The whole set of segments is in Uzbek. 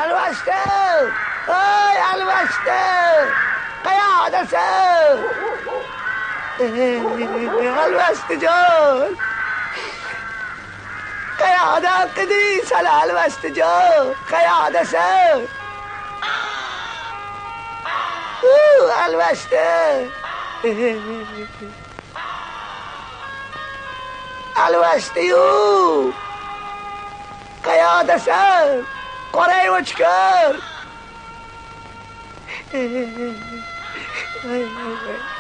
Alvasti! Ey, Alvasti! Qayoqdasan? Alvastijon! Qayoqdan qidiysan, Alvastijon? Qayoqdasan? Alvasti! Alvasti-yu! Qayoqdasan? Qoray o'chkir!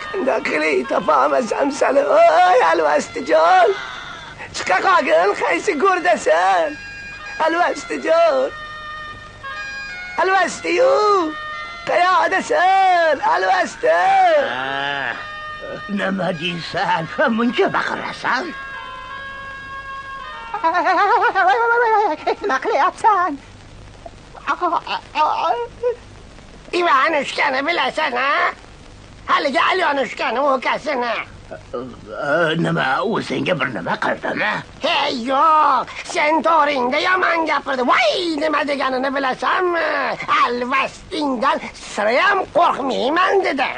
Qanday qilay topolmasam seni, oy Alvastijon! Chiqa qolgin, qaysi go'rdasan? Alvastijon! Alvasti-yu! Qayoqdasan, Alvasti? Nima deysan? Muncha baqirasan? Nima qilyapsan? Ivanushkani bilasan, ha? Haligi Alyonushkani ukasini. Nima, u senga bir nima qildimi? Hey, yo'q, sen to'g'ringda yomon gapirdi. Voy, nima deganini bilasanmi? Alvastingdan sirayam qo'rqmayman dedi.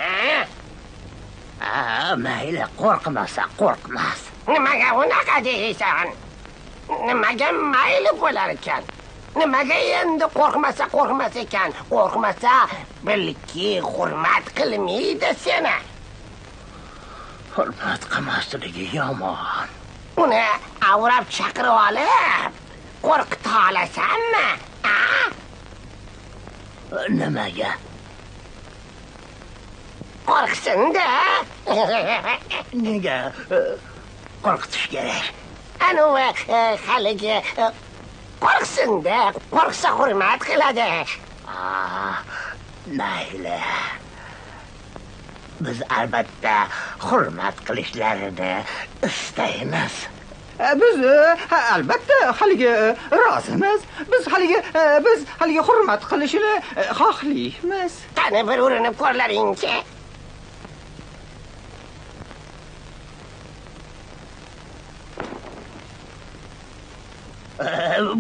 Ha, mayli, qo'rqmasa qo'rqmas. Nimaga unaqa deysan? Nimaga mayli bo'lar ekan? Nimaga endi qo'rqmasa qo'rqmas ekan? Qo'rqmasa, bilki hurmat qilmaydi seni. Hurmat qilmasligi yomon. Uni avrab chaqirib olib, qo'rqita olasanmi? A? Nimaga? Qo'rqsin-da. Nega qo'rqitish kerak? Anavi haligi qo'rqsin-da, qo'rqsa hurmat qiladi. Mayli. Biz albatta hurmat qilishlarini istaymiz. Biz albatta haligi rozimiz. Biz haligi hurmat qilishini xohlaymiz. Qani bir urinib ko'rlaringchi.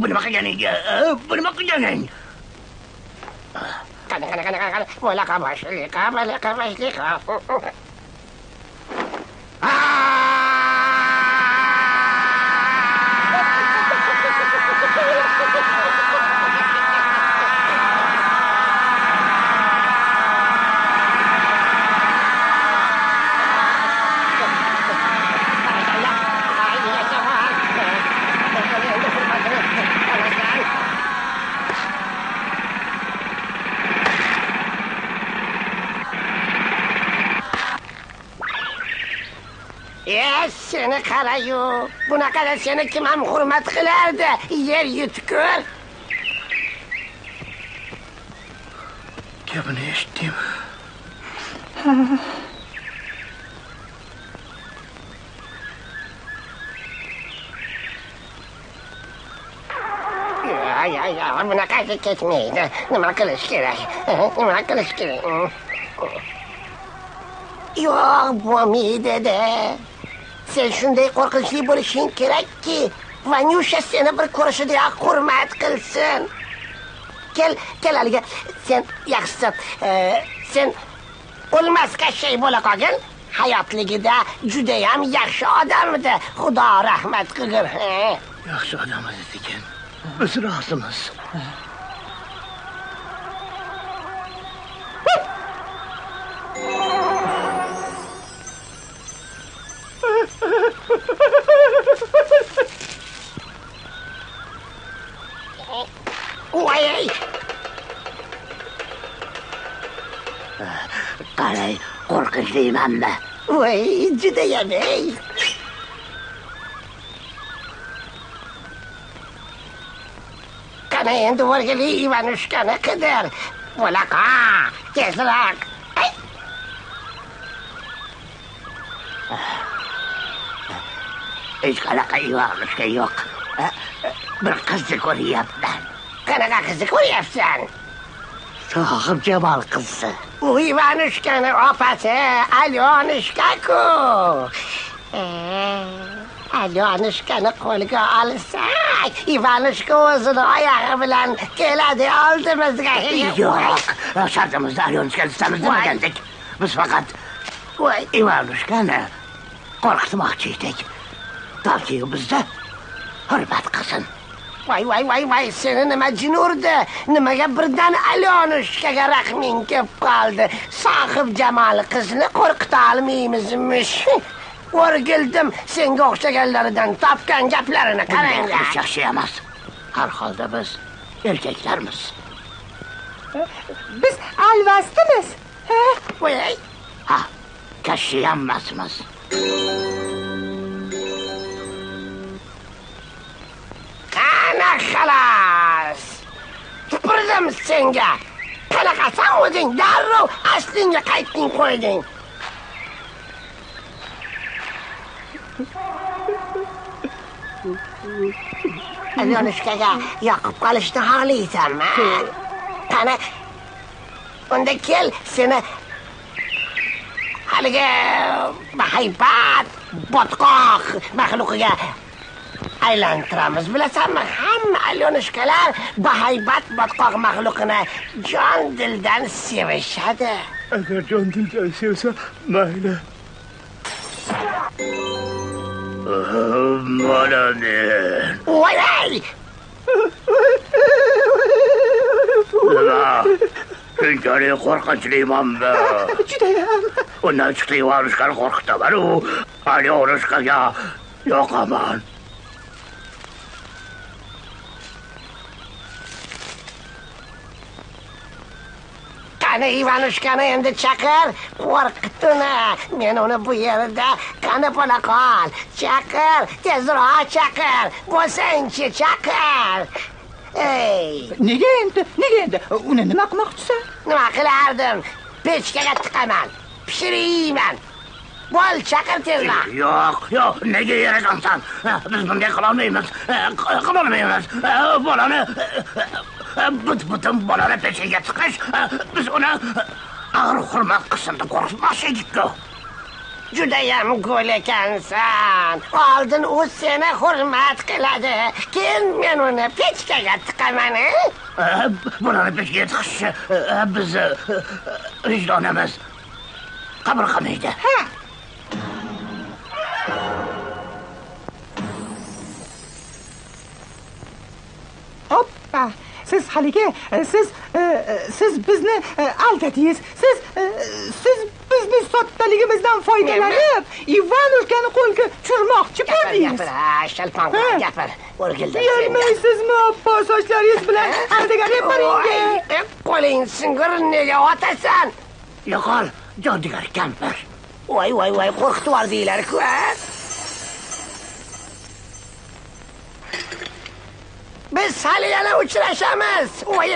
Bu nima qilganing? Bu nima qilganing? Qani, qani, qani, qani, bo'laqa boshliqa, bo'laqa boshliqa. Seni qarayu, bunaqada seni kim ham hurmat qilardi, yer yutkur. Gapini eshitdim. Ay, ay, ay, bunaqasi ketmaydi. Nima qilish kerak? Nima qilish kerak? Yo'q, bo'lmaydi-da. Sen shunday qo'rqinchli bo'lishing kerakki, Vanyusha seni bir ko'rishidayoq hurmat qilsin. Kel, kel haligi, sen yaxshisi, sen o'lmas Kashey bo'la qolgin. Hayotligida judayam yaxshi odam edi. Xudo rahmat qilgin. Yaxshi odam edi ekan. Biz rozimiz. Voy! Qalay, qo'rqinchlimanmi? Voy, judayam ey. Qani endi o'rgili Ivanushkani qidir. Bo'laqa, tezroq. Ay! Hech qanaqa Ivanushka yo'q. Bir qizni ko'ryapman. Qanaqa qizni ko'ryapsan? Sohibjamol qizni. U Ivanushkani opasi Alyonushka-ku. Alyonushkani qo'lga olsak, Ivanushka o'zini oyog'i bilan keladi oldimizga. Yo'q, shartimizda Alyonushkani tutamiz demagandik. Biz faqat Ivanushkani qo'rqitmoqchi edik. Toki bizni hurmat qilsin. Voy voy voy voy, seni nima jin urdi? Nimaga birdan Alyonushkaga rahming kelib qoldi? Sohib jamol qizni qo'rqita olmaymizmish. O'rgildim senga o'xshaganlaridan topgan gaplarini qarang. Hech yaxshi emas. Har holda biz erkaklarmiz. Biz alvastimiz. Voy. Ha, kashshiyam emasmiz. Ana xalos. Tupurdim senga. Qanaqasan o'zing darrov aslingga qaytding qo'yding. Alyonushkaga yoqib qolishni xohlaysanmi? Qani, unda kel, seni haligi bahaybat botqoq maxluqiga aylantiramiz. Bilasanmi, hamma Alyonushkalar bahaybat botqoq maxluqini jon dildan sevishadi. Agar jon dildan sevsa, mayli. Mana men. Voy! Nima? Shunchalik qo'rqinchlimanmi? Judayam. Undan chiqdi Ivanushkani qo'rqitaman-u, Alyonushkaga yoqaman. Qani Ivanushkani endi chaqir, qo'rqit uni. Men uni bu yerda qani bo'la qol. Chaqir, tezroq chaqir. Bo'lsangchi, chaqir. Ey! Nega endi? Nega endi? Uni nima qilmoqchisan? Nima qilardim? Pechkaga tiqaman, pishiriyman. Bo'l, chaqir tezroq. Yo'q, yo'q, nega yaragansan? Biz bunday qila olmaymiz. Qila olmaymiz. Bolani butun bolani pechkaga tiqish, biz uni ag'ir hurmat qilsin deb qo'rqitmoqchi edik-ku. Judayam go'l ekansan. Oldin u seni hurmat qiladi, keyin men uni pechkaga tiqaman. Bolani pechkaga tiqish biz vijdonimiz qabul qilmaydi. Ha. Hoppa! Siz haligi, siz bizni aldadingiz. Siz bizni soddaligimizdan foydalanib, Ivanushkani qo'lga tushirmoqchi bo'ldingiz. Gapir, shalpon, gapir. O'rgildim. Uyalmaysizmi, oppoq sochlaringiz bilan aldagan gapiringiz? Qo'ling singir, nega otasan? Yo'qol, jodigar kampir. Voy voy voy, qo'rqitib yubordinglar-ku. Biz hali yana uchrashamiz. Voy!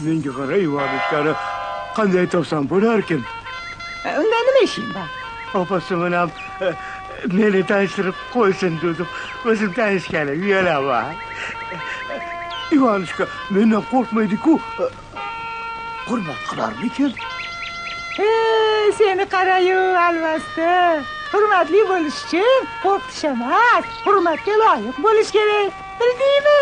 Menga qara, Ivanushkani qanday topsam bo'larkin? Unda nima ishing bor? Opasi bilan meni tanishtirib qo'ysin dedim. O'zim tanishgani uyalaman. Ivanushka mendan qo'rqmaydi-ku. Hurmat qilarmikin? Seni qarayu, alvasti. Hurmatli bo'lish uchun qo'rqitish emas, hurmatga loyiq bo'lish kerak. Bildingmi?